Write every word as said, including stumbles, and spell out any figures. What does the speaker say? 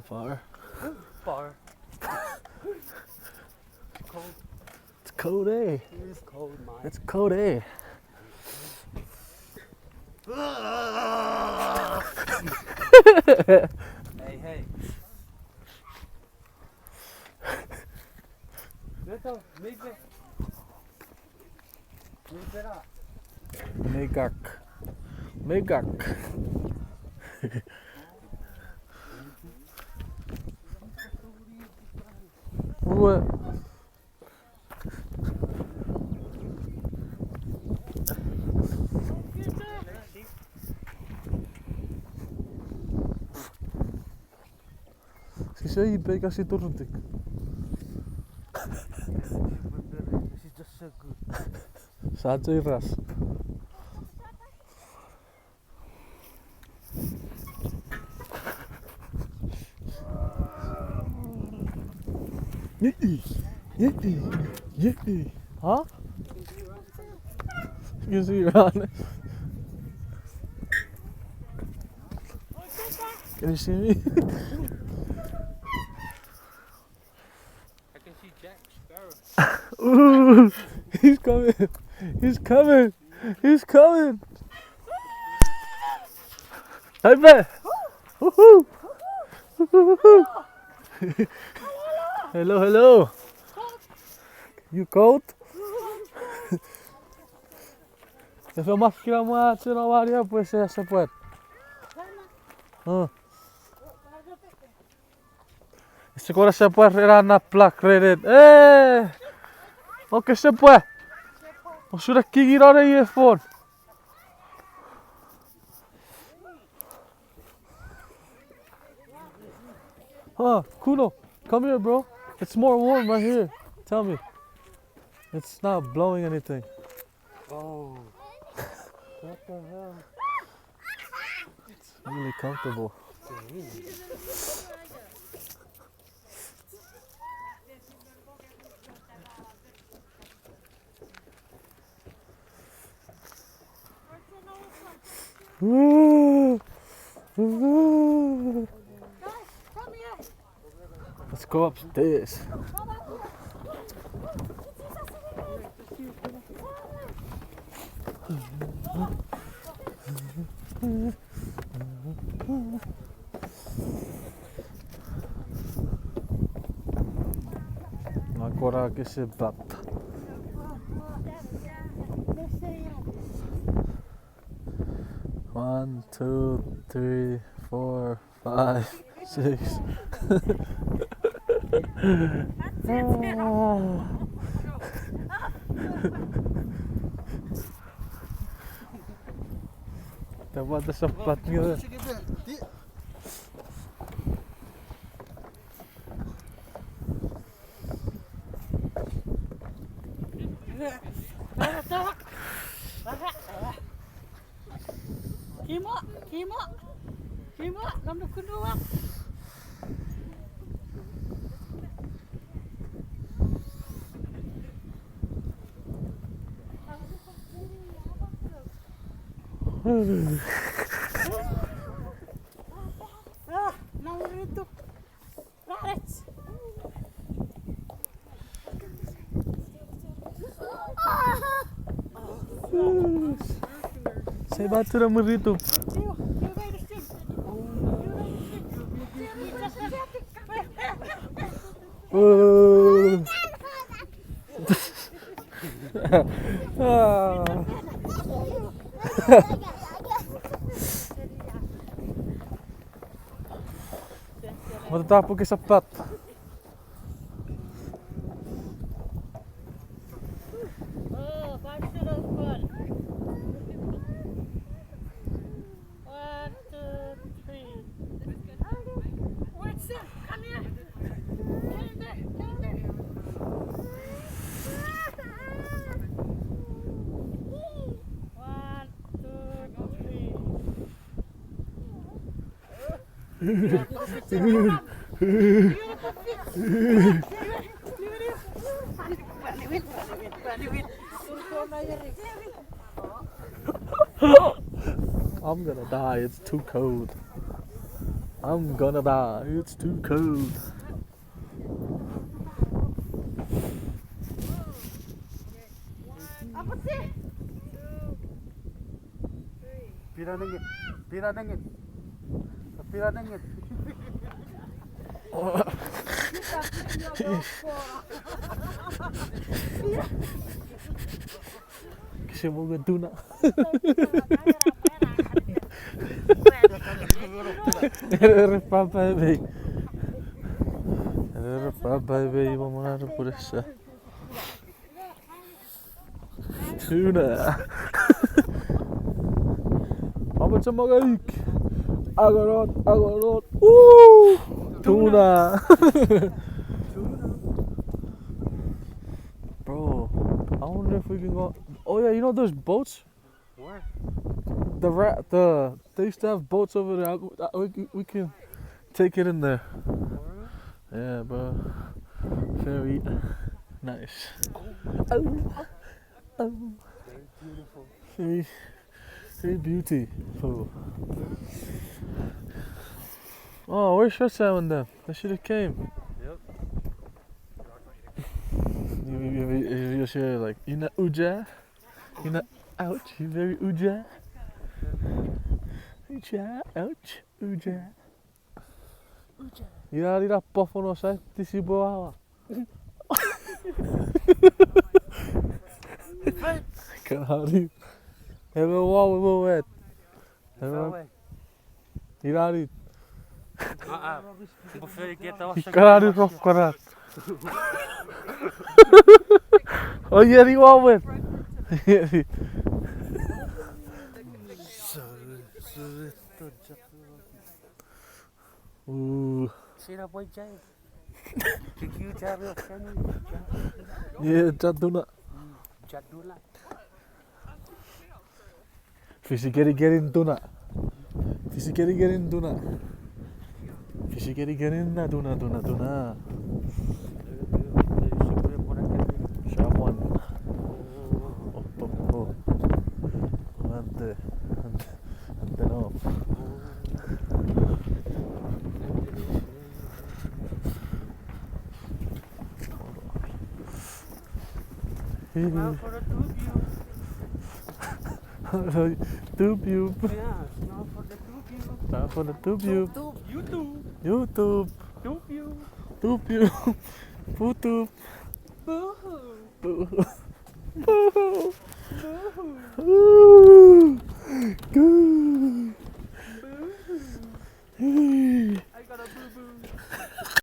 Far. Far. Cold. It's cold, eh? It is cold, man. It's cold, eh? Hey, hey. Beto, mei pe. Mei pera. Megak. Megak. Ue. Sise i pei kasi turutik. Sa cheiras. Yee, yee, yee. Huh? You see, Ron? Can you see me? I can see Jack Sparrow. Ooh, he's coming. He's coming. He's coming. Hey, man. Woohoo. Hello, hello. You cold? Ese maskira mwa cheno waria pwe ese sepwet. Huh. Ese kora sepwet ena na plak renet. Eh! Okay, sepwet. Osuna kingin on ei earphone. Huh, Kuno, come here, bro. It's more warm right here. Tell me. It's not blowing anything. Oh. What the hell? It's really comfortable. Woo! Woo! Let's go upstairs. Nakora kese bat. One, two, three, four, five, six. Tapwata sapat nge. Kimo, kimo, kimo, nom nukunua. Ah, nom ritu. Sei batura muritu. Mata tapu ke sapat. Oh, five to the front. One, two, three. What's up? Come here. Come there. Come there. One, two, three. I'm gonna die, it's too cold. I'm gonna die. It's too cold. Pira nengin. Pira nengin. Pira nengin. Kese mo nge tuna. Ere papa mei. Ere papa mei, mo mona puresa. Tuna. Papa Chamangaik. Agonot, agonot. Ooh! Tuna. Bro, I wonder if we can go. Oh yeah, you know those boats? Where? The ra- the they used to have boats over there. I- I- we, we can take it in there. For real? Yeah, bro. Very nice. Oh, oh. Very beautiful. Very, very beautiful. Oh, where's Short Salmon then? They should have came. Yep. You, you, you, you, you should have, like, you know, uja. Ina, ouch, very uja. Uja, ouch, uja. Uja. Ina, ina, pofon osai, tisibo awa. Kanari. Eme wau, eme wet. Eme wau. Ina, ina. Ah, ah. Kanari rof karat. Oh, yeah, you are with. Ooh. Sina boy jai. Kiki jai ro kani. Yeah, jaduna. Jaduna. Fisikeni kenin tuna. Fisikeni kenin tuna. Fisikeni kenin na tuna, tuna, tuna. Someone. Op, op, op. Ante, ante, ante no. Now for the two of you. Tube you. Yes, now for the two of you. Now for the tube you. YouTube. YouTube. YouTube. Tube you. Tube you. Putube. Boo-hoo. Boo-hoo. Boo-hoo. Boo-hoo. Ooh. Good. Boo-hoo. I got a boo-boo.